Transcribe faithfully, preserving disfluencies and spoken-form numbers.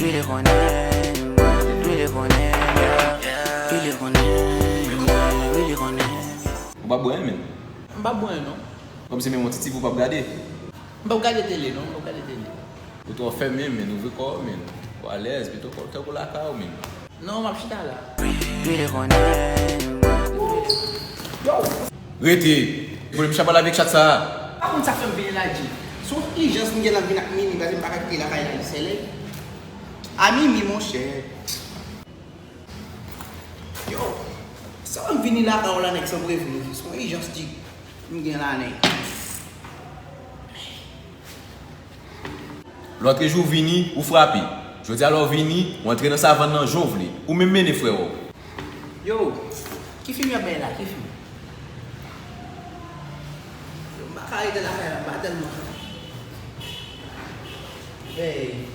Pile konnen, mwen, pile konnen, yeah. Pile konnen, mwen, pile konnen. Ou pa bwè, men? M pa bwè, non. Kòmsi menm yon ti ti pou w p ap gade? M p ap gade tele, non, m p ap gade tele. Ou twò fèmen, men, ouvri kò w, men. Ou alèz, pito kò w tankou lakay ou, men. Non, m ap chita la. Pile konnen, mwen. Yo! Rete! Vole m chapal avèk chat sa a. Pa konn sa k fè m vini la, G. Se yon ijans m gen nan vin ak Mimi, paske m pa ka kite lakay la, li sèlèy. A Mimi, monchè. Yo, sa fè m vini lakay ou la, nèg, san prevni. Se yon ijans, G, m gen la, nèg. Lòtrejou w vini, ou frape. Jodi a la w vini, w antre nan savann nan jan w vle. Ou menm mennen frè w. Yo, ki fim y ap bay la? Ki fim? Yo, m pa ka rete lakay la, m pa tèlman. Hey.